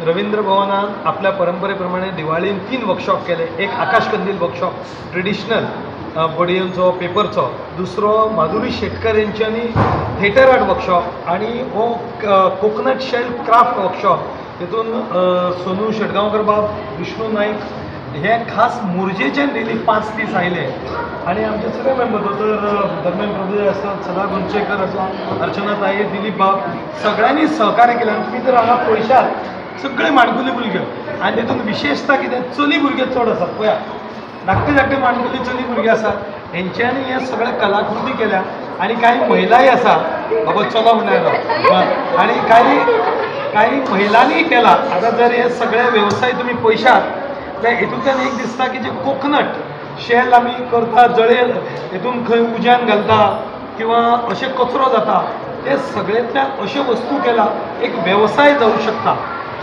रवींद्र भवनान आपल्या परंपरेप्रमाणे दिवाळीन 3 वर्कशॉप केले. एक आकाश कंदील वर्कशॉप ट्रेडिशनल बडयेंचो पेपरचो, दुसरो माधुरी शेटकर यांच्यानी थिएटर आर्ट वर्कशॉप आणि हो कोकोनट शेल क्राफ्ट वर्कशॉप. तितून सोनू शेटगांवकर बाब, विष्णू नाईक हे खास मोरजेच्यान डेली 5 दीस आयले आनी आमचे सगळे मेंबर दोतोर धर्मेंद्र प्रभुदेसाय आसत, सदा गुंचेकर आसा, अर्चना ताई, दिलीप बाब, सगळ्यांनी सहकार्य केलें. आनी तुमी जर हांगा पळयशात सगळे माणकुले भुरगे आनी तेतून विशेषता कितें, चली भुरगे चड आसात. पळया धाकटे धाकटे माणकुले चली भुरगे आसात, हेंच्यांनी हे सगळे कलाकृती केल्या. आनी कांय महिलाय आसा बाबा चलो म्हणून, आनी कांय महिलांनीय केला. आतां जर हे सगळे वेवसाय तुमी पळयशात जाल्यार हेतूंतल्यान एक दिसता की जे कोकोनट शेल आमी करता, जळेल हेतून खंय उज्यान घालता किंवा अशें कचरो जाता, ते सगळ्यांतल्यान अश्यो वस्तू केला एक वेवसाय जावं शकता.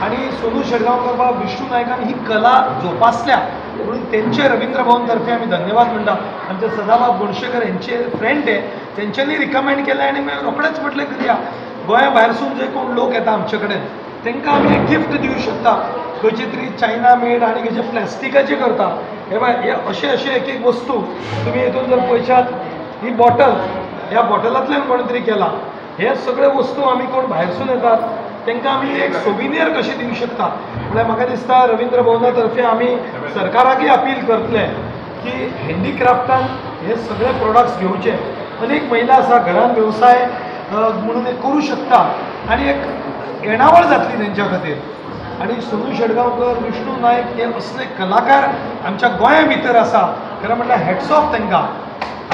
आनी सोनू शेटगांवकर बाब, विष्णू नायकान ही कला जोपासल्या म्हणून तेंचे रवींद्र भवन तर्फे आमी धन्यवाद म्हणटा. आमचे सदाबाब गुणशेकर हेंचे फ्रेंड हे, तेंच्यांनी रिकमेंड केलें आनी मागीर रोखडेच म्हटलें करया. गोंया भायरसून जे कोण लोक येता आमचे कडेन तांकां आमी एक गिफ्ट दिवं शकता. खंयची तरी चायना मेड आनी खंयचे प्लास्टिकाचे करता. हे पळय हे अशे अशे एक एक वस्तू तुमी हितून जर पळयशात, ही बॉटल, ह्या बॉटलांतल्यान कोण तरी केला. हे सगळे वस्तू आमी कोण भायरसून येतात तांकां आमी एक सोविनियर कशें दिवं शकता. म्हळ्यार म्हाका दिसता रवींद्र भवना तर्फे आमी सरकाराकय अपील करतले की हँडीक्राफ्टान हे सगळे प्रोडक्ट्स घेवचे. अनेक महिला आसा घरान वेवसाय म्हणून एक करूं शकता आनी एक येणावळ जातली तेंच्या खातीर. आनी सोनू शेटगांवकर, विष्णू नायक हे असले कलाकार आमच्या गोंया भितर आसा, खरें म्हटल्यार हॅट्स ऑफ तांकां.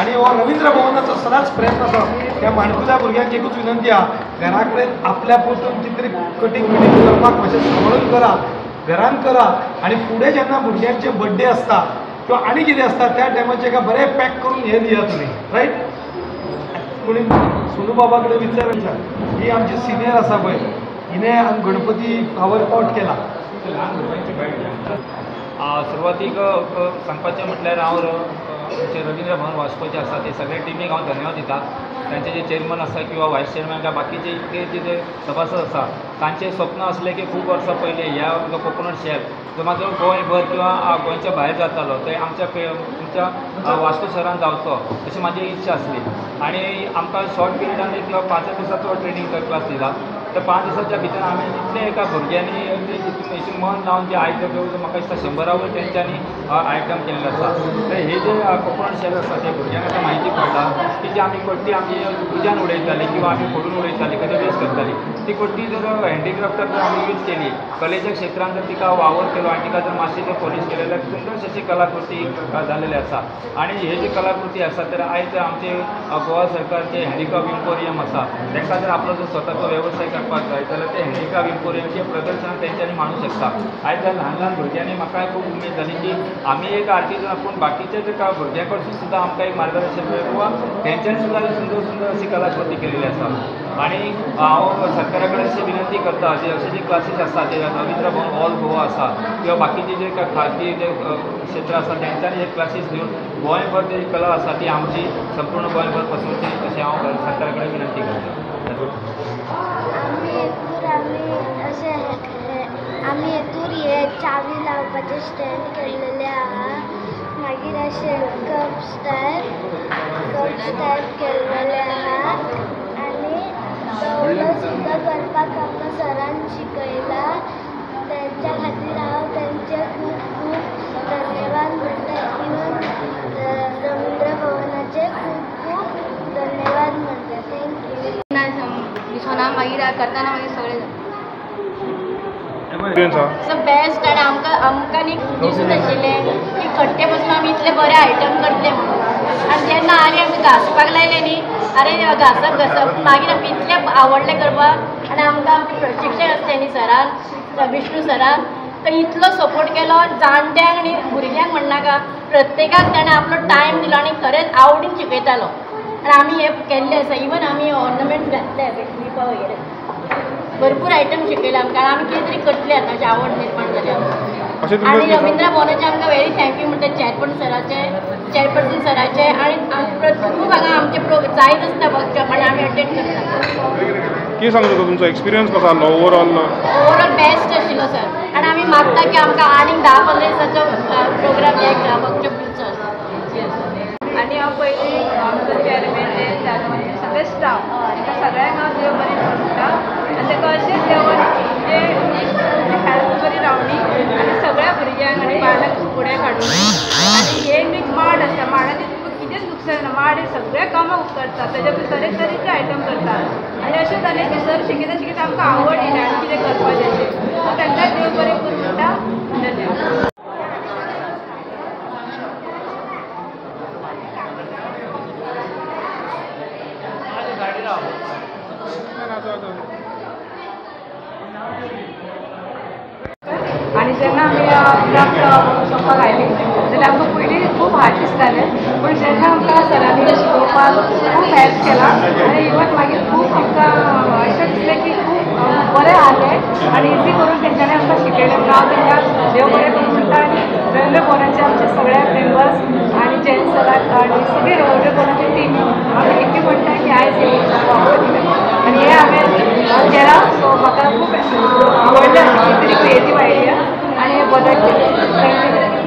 आनी हो रवींद्र भवनाचो सदांच प्रयत्न आसा. त्या माणकुल्या भुरग्यांक एकूच विनंती आहा, घरा कडेन आपल्या पुरतून कितें तरी कटींग बिटींग करपाक मातशें सांबाळून करा, घरान करा. आनी फुडें जेन्ना भुरग्यांचे बड्डे आसता किंवा आनी कितें आसता त्या टायमाचेर एका बरें पॅक करून हें दिया तुमी, रायट. कोणी सोनू बाबा कडेन विचार विचार, ही आमची सिनियर आसा पळय, हिणें गणपती फ्लावर पॉट केला. सुरवातीक सांगपाचें म्हटल्यार हांव आमचे रवींद्र भवन वास्कोचे आसा ते सगळे टिमीक हांव धन्यवाद दिता. तांचे जे चेअरमन आसा किंवा वायस चेअरमॅन किंवा बाकीचे इतके जे सभासद आसा तांचें स्वप्न आसलें की खूब वर्सां पयलीं ह्या जो कोकोनट शेल जो म्हाजो गोंयभर किंवा गोंयच्या भायर जातालो ते आमच्या तुमच्या वास्को शहरान जावचो अशी म्हाजी इच्छा आसली. आनी आमकां शॉर्ट पिरियडान एक 5 दिसाचो ट्रेनींग क्लास दिला. तर 5 दिसाच्या भितर आमी इतले एका भुरग्यांनी हितून मन लावन जे आयटम जवळ म्हाका दिसता 100 वयर तेंच्यांनी आयटम केल्ले आसा. तर हे जे कोकोनट शेल आसा ते भुरग्यांक आतां म्हायती पडटा की जी आमी कट्टी आमची उज्यान उडयताली किंवा आमी फोडून उडयताली, खंय वेस्ट करताली, ती कट्टी जर हँडीक्राफ्टाक जर आमी यूज केली, कलेच्या क्षेत्रान जर तिका वावर केलो आनी तिका जर मातशें जर पॉलिश केलें जाल्यार सुंदर अशी कलाकृती जाल्लेली आसा. आनी हे जी कलाकृती आसा तर आयज आमचे गोवा सरकारचे हँडीक्राफ्ट एम्पोरियम आसा तांकां जर आपलो जर स्वताचो वेवसाय करपाक जाय जाल्यार ते हँडीक्राफ्ट एम्पोरियमचें प्रदर्शन तेंच्यांनी मांडूंक शकता. आयज ल्हान ल्हान भुरग्यांनी म्हाका खूब उमेद जाली की आमी एक आर्टिजन पूण बाकीचे जे भुरग्यां कडसून सुद्दां आमकां एक मार्गदर्शन मेळ्ळें किंवा तेंच्यांनी सुद्दां सुंदर सुंदर अशी कलाकृती केलेली आसा. आनी हांव सरकारा कडेन अशी विनंती करता जे अशे जे क्लासीस आसा ते रवींद्र भवन ऑल गोवा आसा किंवा बाकीचे जे खाजगी जे क्षेत्र आसा तेंच्यांनी हे क्लासीस घेवन गोंयभर जी कला आसा ती आमची संपूर्ण गोंयभर पसरोवची अशें हांव सरकारा कडेन विनंती करता. आमी हेतूर हे चावी लावपाचे स्टँड केल्लेले आहा, मागीर अशे कप स्टायल केल्लेले आहा आनी दवलो सुद्दां करपाक आमकां सरान शिकयला. तेंच्या खातीर हांव तेंचे खूब खूब धन्यवाद म्हणटा. इवन रवींद्र भवनाचे खूब खूब धन्यवाद म्हणटा. Thank you. दिसना मागीर करतना मागीर सगळें बेस्ट. आनी आमकां आमकां न्ही दिसून आशिल्लें की कट्टे पासून आमी इतले बरे आयटम करतले म्हणून. आनी जेन्ना आमी आमकां घांसपाक लायलें न्ही, अरे घांसप घांसप मागीर आमकां इतलें आवडलें करपाक. आनी आमकां आमचे प्रशिक्षक आसले न्ही सरान, विष्णू सरान, तर इतलो सपोर्ट केलो जाणट्यांक आनी भुरग्यांक म्हणनाका, प्रत्येकाक ताणें आपलो टायम दिलो आनी खरेंच आवडीन शिकयतालो. आनी आमी हें केल्लें आसा, इवन आमी ऑर्नमेंट्स घातले, क्लिपां वगैरे भरपूर आयटम शिकयले आमकां. आमी कितें तरी करतले आतां, अशी आवड निर्माण जाली आमकां. आनी रविंद्र भवनाचे आमकां व्हेरी thank you म्हणटा चेअरपर्सन सराचे. आनी खूब हांगा आमचे जायत आसता वर्कशॉप आनी आमी अटेंड करता. कितें सांगता तुमचो एक्सपिरियन्स कसो आसलो ओवरऑल? ओवरऑल बेस्ट आशिल्लो सर. आनी आमी मागता की आमकां आनीक 10-15 दिसांचो प्रोग्राम हे वर्कशॉप दिवचो. आनी हांव पयलीं आमचो चेअरमॅन सगळे स्टाफ तांकां सगळ्यांक हांव देव बरें म्हणटा. आनी ताका अशेंच देवान म्हणजे हेल्थ बरी रावणी आनी सगळ्या भुरग्यांक आनी बायलांक फुडें काडून. आनी हे एक माड आसा, माडाचें तुका कितेंच नुकसान ना, माड हे सगळ्या कामाक उपकारता, ताच्या तरेतरेचे आयटम करता. आनी अशें जालें की सर शिकयता शिकयता आमकां आवड येयली आनी कितें करपाचें अशें. हांव तांकां देव बरें करूं म्हणटा. धन्यवाद. आनी जेन्ना आमी क्राफ्ट वर्कशॉपाक आयली जाल्यार आमकां पयलीं खूब हार्ड दिसतालें, पूण जेन्ना आमकां सरांनी शिकोवपाक खूब हेल्प केला आनी इवन मागीर खूब आमकां अशें दिसलें की खूब बरें आसलें आनी इजी करून तेंच्यांनी आमकां शिकयलें. म्हणून हांव तेंकां देव बरें करूं म्हणटा. आनी रवींद्र भवनाचे आमचे सगळे मेंबर्स आनी जैन सराक आनी सगळे रवींद्र भवनाची टीम हांव thank you म्हणटा की आयज हे आनी हें हांवें केलां. सो म्हाका खूब आवडलें, कितें तरी क्रिएटीव आयडिया आनी बरें केलें. Thank you.